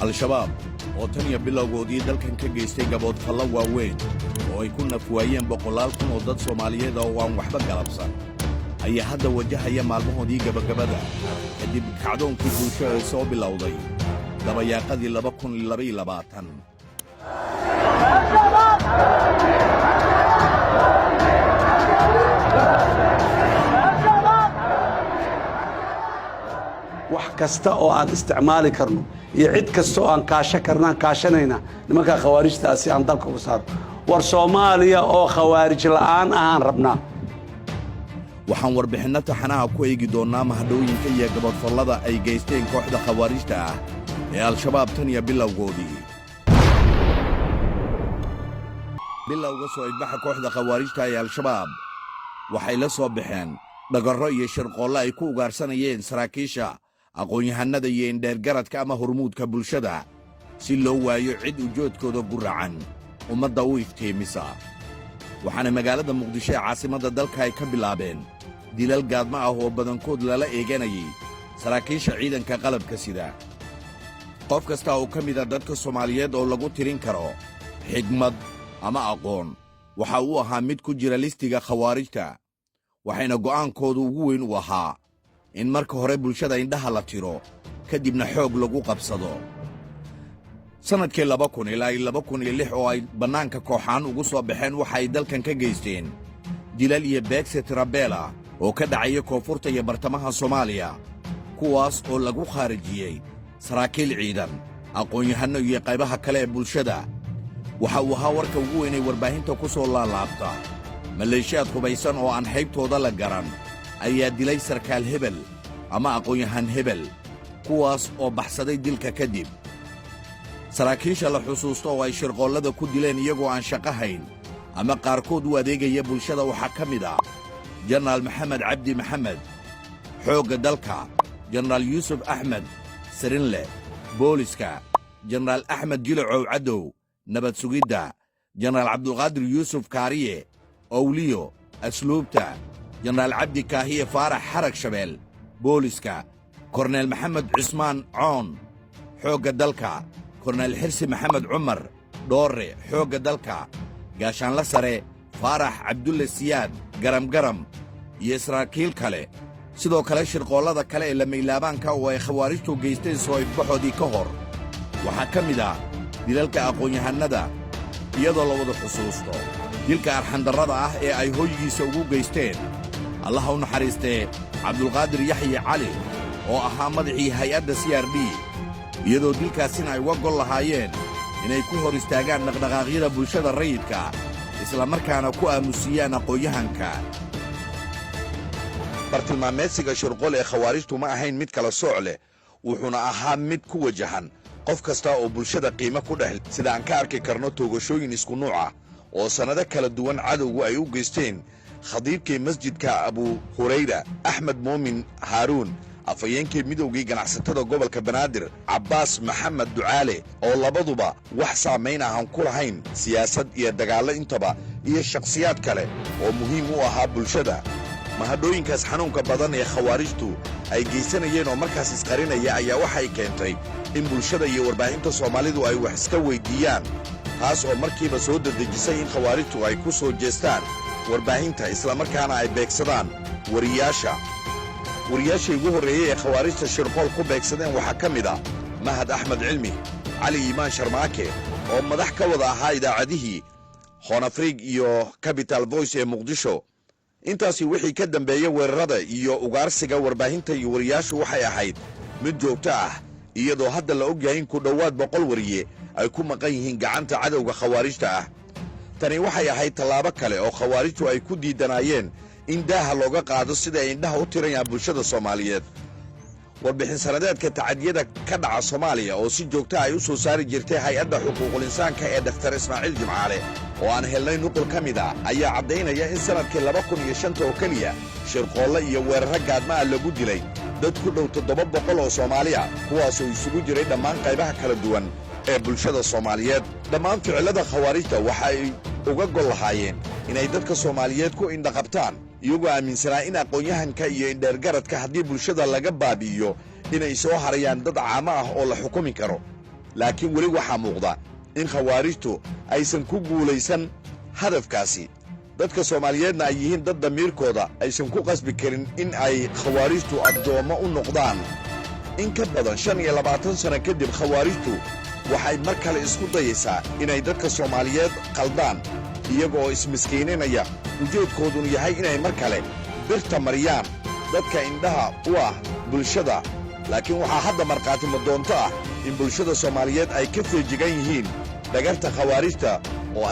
Al-Shabaab oo tan iyo bilowgoodii dalkan ka geystay gaboodfallo waaweyn oo ay ku nafwaayeen boqolaal kun oo dad Soomaaliyeed oo aan waxba galabsan, ayaa hadda wajahaya maalmahoodii gabagabada kadib kacdoonkii bulsho ee soo bilowday dabayaaqadii 2022. Wax kasta oo aan isticmaali karno iyo cid kasta oo aan kaasho karnaan kaashanayna nimankaa khawaarijtaa si aan dalka uga saarno. War Soomaaliya oo khawaarij la'aan ahaan rabnaa. Waxaan warbixinno taxanaha ku eegi doonnaa mahadhooyinka iyo gaboodfallada ay geysteen kooxda khawaarijta ah ee Al-Shabaab tan iyo bilowgoodii. Bilowga soo ifbaxa kooxda khawaarijta ee Al-Shabaab, waxay la soo baxeen dhagarro iyo shirqoollo ay ku ugaarsanayeen saraakiisha, aqoon-yahannada iyo indheergaradka ama hormuudka bulshada, si loo waayo cid ujoodkooda guracan ummadda u iftiimisa. Waxaana magaalada Muqdisho ee caasimadda dalka ay ka bilaabeen dilal gaadmo ah oo badankood lala eeganayay saraakiisha ciidanka qalabka sida. Qof kasta oo ka mida dadka Soomaaliyeed oo lagu tirin karo xigmad ama aqoon waxa uu ahaa mid ku jira listiga khawaarijta, waxayna go'aankoodu ugu weyn u ahaa in marka hore bulshada indhaha la tiro, kadibna xoog lagu qabsado. Sannadkii 2000 ilaa 2006 oo ay bannaanka kooxaan ugu soo baxeen, waxa ay dalkan ka geysteen dilal iyo beegsi tirabeela oo ka dhacaya koonfurta iyo bartamaha Soomaaliya, kuwaas oo lagu khaarijiyey saraakiil ciidan, aqoon-yahanno iyo qaybaha kale ee bulshada. Waxa uu ahaa warka ugu weynay warbaahinta ku soo laalaabta: maleeshiyaad hubaysan oo aan haybtooda la garan ayaa dilay sarkaal hebel ama aqoon-yahan hebel, kuwaas oo baxsaday dilka kadib. Saraakiisha la xusuusto oo ay shirqoollada ku dileen iyagoo aan shaqo hayn ama qaarkood u adeegaya bulshada waxaa ka mid ah Jenaraal Maxamed Cabdi Maxamed, Xoogga Dalka, Jenaraal Yuusuf Axmed Sirinleh, Booliska, Jenaraal Axmed Jilacow Caddow, Nabad Sugidda, Jenaraal Cabdulqaadir Yuusuf Kaariye Owliyo, Asluubta, Jenaraal Cabdi Kaahiye Faarax Xarag Shabeel, Booliska, Korneel Maxamed Cismaan Coon, Xoogga Dalka, Korneel Xirsi Maxamed Cumar Dhoorre, Xoogga Dalka, Gaashaanla Sare Faarax Cabdulle Siyaad Garamgaram iyo saraakiil kale. Sidoo kale, shirqoollada kale ee lamayilaabaanka oo ay khawaarijtu geysteen soo ifbaxoodii ka hor waxaa ka mid ah dilalka aqoon-yahannada, iyadoo la wada xusuusto dilka arxandarrada ah ee ay hoygiisa ugu geysteen, Allaha u naxariistee, Cabdulqaadir Yaxye Cali oo ahaa madaxii hay-adda CRD, iyadoo dilkaasina ay uga gol lahaayeen inay ku hor istaagaan dhaqdhaqaaqyada bulshada rayidka, islamarkaana ku aamusiyaan aqoon-yahanka. Bartilmaameedsiga shirqool ee khawaarijtu ma ahayn mid kala sooc leh, wuxuuna ahaa mid ku wajahan qof kasta oo bulshada qiimo ku dhex, sida aan ka arki karno toogashooyin isku nuuc ah oo sannado kala duwan cadowgu ay u geysteen khadiibkii masjidka Abu Hurayra Axmed Muumin Haaruun, afhayeenkii Midowgii Ganacsatada Gobolka Banaadir Cabbaas Maxamed Ducaale, oo labaduba wax saamayn ahaan ku lahayn siyaasad iyo dagaallo intaba, iyo shakhsiyaad kale oo muhiim u ahaa bulshada. Mahadhooyinkaas xanuunka badan ee khawaarijtu ay geysanayeen oo markaas isqarinaya ayaa waxay keentay in bulshada iyo warbaahinta Soomaalidu ay wax iska weyddiiyaan, taas oo markiiba soo dedejisay in khawaarijtu ay ku soo jeestaan warbaahinta, islamarkaana ay beegsadaan wariyaasha. Wariyaashii ugu horreeyey ee khawaarijta shirqool ku beegsadeen waxaa ka mid ah Mahad Axmed Cilmi, Cali Iimaan Sharmaake oo madax ka wada ahaa idaacadihii Horn Afrik iyo Capital Voice ee Muqdisho. Intaasi wixii ka dambeeyey, weerarada iyo ugaarsiga warbaahinta iyo wariyaashu waxay ahayd mid joogto ah, iyadoo hadda la og yahay in ku dhowaad 100 wariye ay ku maqan yihiin gacanta cadowga khawaarijta ah. Tani waxay ahayd tallaabo kale oo khawaarijtu ay ku diidanaayeen in daaha looga qaado sida ay indhaha u tirayaan bulshada Soomaaliyeed. Warbixin sanadeedka tacadiyada ka dhaca Soomaaliya oo si joogta ay u soo saari jirtay Hay-adda Xuquuqul Insaanka ee Dhakhtar Ismaaciil Jimcaale, oo aan helnay nuqul ka mid ah, ayaa caddaynaya in sannadkii 2005-ta oo keliya shirqoolle iyo weerarro gaadma ah lagu dilay dad ku dhow 700 oo Soomaali ah, kuwaasoo isugu jiray dhammaan qaybaha kala duwan ee bulshada Soomaaliyeed. Dhammaan ficillada khawaarijta waxa ay uga gol lahaayeen inay dadka Soomaaliyeed ku indhaqabtaan, iyagoo aaminsanaa in aqoon-yahanka iyo indheergaradka haddii bulshada laga baabi'iyo inay soo harayaan dad caamo ah oo la xukumi karo. Laakiin weli waxaa muuqda in Khawaarijtu aysan ku guulaysan hadafkaasi, dadka Soomaaliyeedna ay yihiin dad damiirkooda aysan ku qasbi karin in ay Khawaarijtu addoommo u noqdaan. In ka badan 25 sano kadib, Khawaarijtu waxay mar kale isku dayaysaa inay dadka Soomaaliyeed qaldaan, iyaga oo ismiskiininaya, ujeedkooduna yahay inay mar kale birta mariyaan dadka indhaha u ah bulshada. Laakiin waxaa hadda markhaati madoonto ah in bulshada Soomaaliyeed ay ka feejigan yihiin dhagarta Khawaarijta oo